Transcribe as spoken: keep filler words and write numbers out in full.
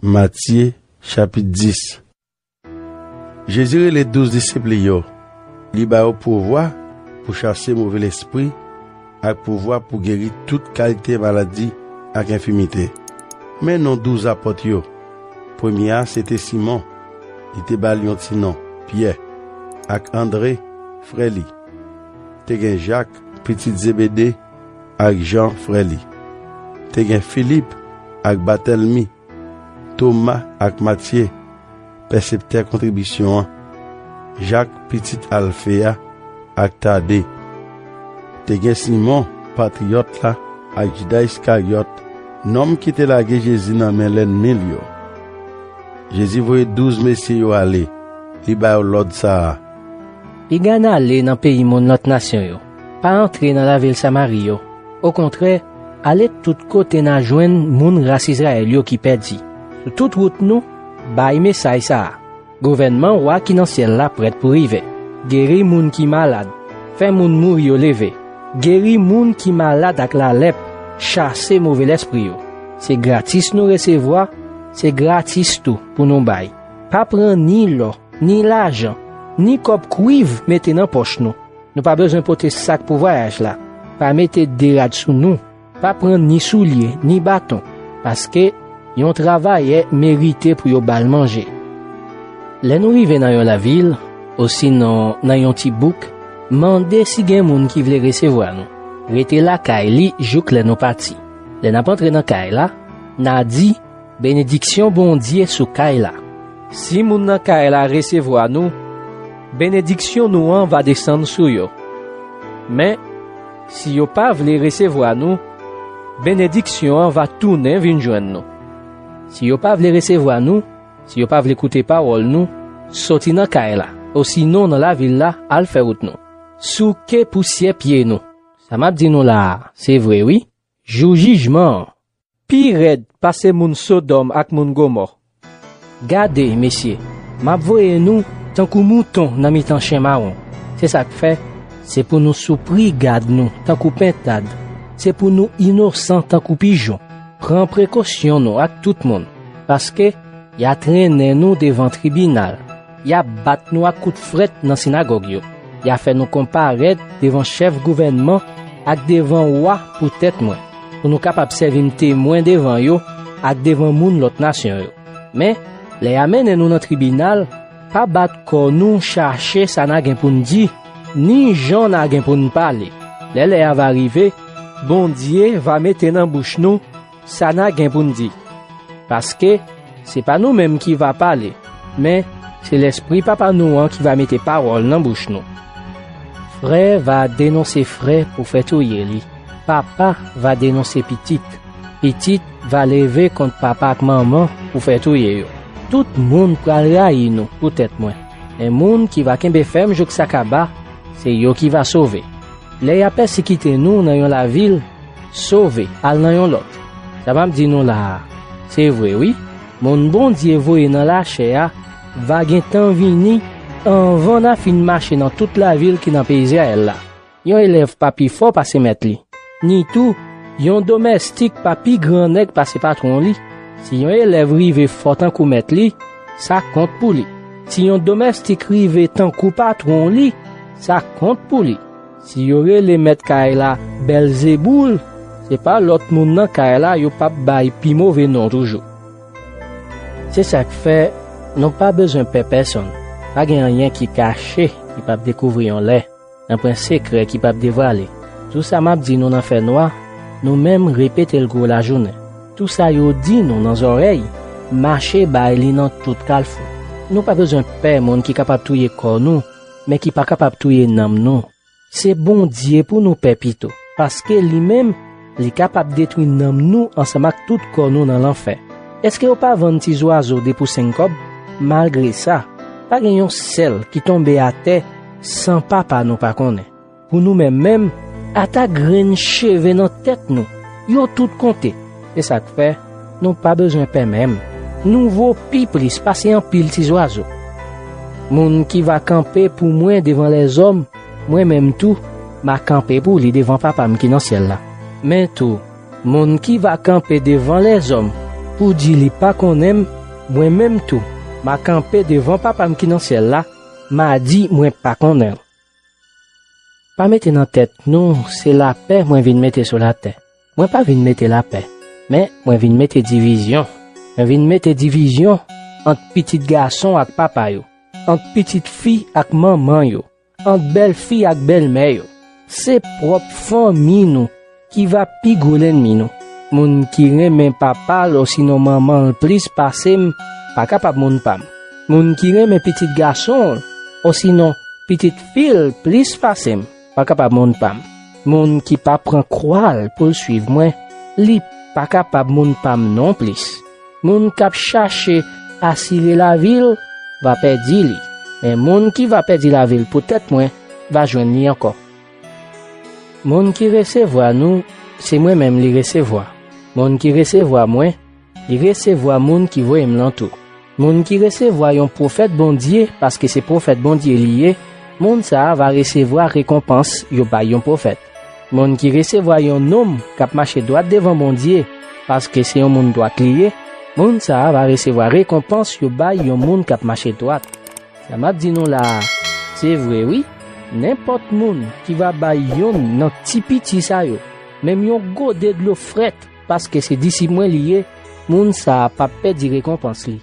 Matye, chapit dis. Jezi rele douz disip li yo. Li ba yo pouvwa pou chase move lespri ak pouvwa pou geri tout kalite maladi ak enfimite. Men non douz apot yo. Premye a se te Simon. Li te ba l yon ti non, Pyè, ak Andre, frè li. Te gen Jak, pitit Zebede, ak Jan, frè li. Te gen Filip ak Batèlmi, Toma ak Matye, pèseptè kontribisyon an, Jak, pitit Alfe a, ak Tade. Te gen Simon, patriyòt la, ak Jida Iskaryòt, nonm ki te lage Jezi nan men lènmi l yo. Jezi voye douz mesye yo ale. Li ba yo lòd sa a: Piga n ale nan peyi moun lòt nasyon yo. Pa antre nan lavil Samari yo. Okontrè, ale tout kote n a jwenn moun ras Izrayèl yo ki pèdi. Sou tout wout nou, bay mesaj sa a: Gouvènman Wa ki nan syèl la prèt pou rive. Geri moun ki malad, fè moun mouri yo leve. Geri moun ki malad ak lalèp, chase move lespri yo. Se gratis nou resevwa, se gratis tou pou nou bay. Pa pran ni lò, ni lajan, ni kòb kwiv mete nan pòch nou. Nou pa bezwen pote sak pou vwayaj la. Pa mete de rad sou nou. Pa pran ni soulye, ni baton, paske yon travayè merite pou yo ba l manje. Lè nou rive nan yon lavil, osinon nan yon ti bouk, mande si gen moun ki vle resevwa nou. Rete lakay li jouk lè nou pati. Lè n ap antre nan kay la, n a di: Benediksyon Bondye sou kay la. Si moun nan kay la resevwa nou, benediksyon nou an va desann sou yo. Men, si yo pa vle resevwa nou, benediksyon an va tounen vin jwenn nou. Si yo pa vle resevwa nou, si yo pa vle koute pawòl nou, soti nan kay la, osinon nan lavil la, al fè wout nou. Souke pousyè pye nou. Sa m ap di nou la a, se vre wi. Jou jijman an pi rèd pase moun Sodòm ak moun Gomò. Gade, mesye, m ap voye nou tankou mouton nan mitan chen mawon. Se sa k fè, se pou nou sou pri gad nou tankou pentad, se pou nou inosan tankou pijon. Pran prekosyon nou ak tout moun, paske y a trennen nou devan tribinal, y a bat nou ak kout frèt nan sinagòg yo, y a fè nou konparèt devan chèf gouvènman ak devan wa poutèt mwen, pou nou kapab sèvi m temwen devan yo ak devan moun lòt nasyon yo. Men, lè y a mennen nou nan tribinal, pa bat kò nou chache sa n a gen pou n di, ni jan n a gen pou n pale. Lè lè a va rive, Bondye va mete nan bouch nou sa n a gen pou n di. Paske se pa nou menm ki va pale, men se Lespri Papa nou an ki va mete pawòl nan bouch nou. Frè va denonse frè pou fè touye li. Papa va denonse pitit. Pitit va leve kont papa ak manman pou fè touye yo. Tout moun pral rayi nou poutèt mwen. Men moun ki va kenbe fèm jouk sa kaba, se yo ki va sove. Lè y a pèsekite nou nan yon lavil, sove, al nan yon lòt. Sa m ap di nou la a, se vre wi. Moun Bondye voye nan lachè a va gentan vini anvan n a fin mache nan tout lavil ki nan peyi Izrayèl la. Yon elèv pa pi fò pase mèt li. Nitou, yon domèstik pa pi gran nèg pase patwon li. Si yon elèv rive fò tankou mèt li, sa kont pou li. Si yon domèstik rive tankou patwon li, sa kont pou li. Si yo rele mèt kay la Bèlzeboul, se pa lòt moun nan kay la yo p ap bay pi move non toujou. Se sa k fè, nou pa bezwen pè pèsonn. Pa gen anyen ki kache ki p ap dekouvri yon lè. Nan pwen sekrè ki p ap devwale. Tou sa m ap di nou nan fènwa, nou menm repete l gwo lajounen. Tou sa yo di nou nan zòrèy, mache bay li nan tout kalfou. Nou pa bezwen pè moun ki kapab touye kò nou, men ki pa kapab touye nanm nou. Se Bondye pou nou pè pito, paske li menm, li kapab detwi nanm nou ansanm ak tout kò nou nan lanfè. Èske yo pa vann ti zwazo de pou senk kòb? Malgre sa, pa gen yon sèl ki tonbe atè san Papa nou pa konnen. Pou nou menm menm, ata grenn cheve nan tèt nou, yo tout konte. Se sa k fè, nou pa bezwen pè menm. Nou vo pi plis pase anpil ti zwazo. Moun ki va kanpe pou mwen devan lèzòm, mwen menm tou, m a kanpe pou li devan Papa m ki nan syèl la. Men tou, moun ki va kanpe devan lèzòm, pou di li pa konnen m, mwen menm tou, m a kanpe devan Papa m ki nan syèl la, m a di mwen pa konnen l. Pa mete nan tèt nou se lapè mwen vin mete sou latè. Mwen pa vin mete lapè, men mwen vin mete divizyon. Mwen vin mete divizyon ant pitit gason ak papa yo, ant pitit fi ak manman yo, ant bèlfi ak bèlmè yo. Se pwòp fanmi nou ki va pi gwo lènmi nou. Moun ki renmen papa l osinon manman l plis pase m pa kapab moun pa m. Moun ki renmen pitit gason l osinon pitit fi l plis pase m pa kapab moun pa m. Moun ki pa pran kwa l pou l suiv mwen, li pa kapab moun pa m non plis. Moun k ap chache asire lavi l va pèdi li, men moun ki va pèdi lavi l poutèt mwen va jwenn li ankò. Moun ki resevwa nou, se mwen menm li resevwa. Moun ki resevwa mwen, li resevwa moun ki voye m lan tou. Moun ki resevwa yon pwofèt Bondye paske se pwofèt Bondye li ye, moun sa a va resevwa rekonpans yo bay yon pwofèt. Moun ki resevwa yon nonm k ap mache dwat devan Bondye paske se yon moun dwat li ye, moun sa a va resevwa rekonpans yo bay yon moun k ap mache dwat. Sa m ap di nou la a, se vre wi. Nenpòt moun ki va bay yonn nan ti piti sa yo, menm yon gode dlo frèt, paske se disip mwen li ye, moun sa a p ap pèdi rekonpans li.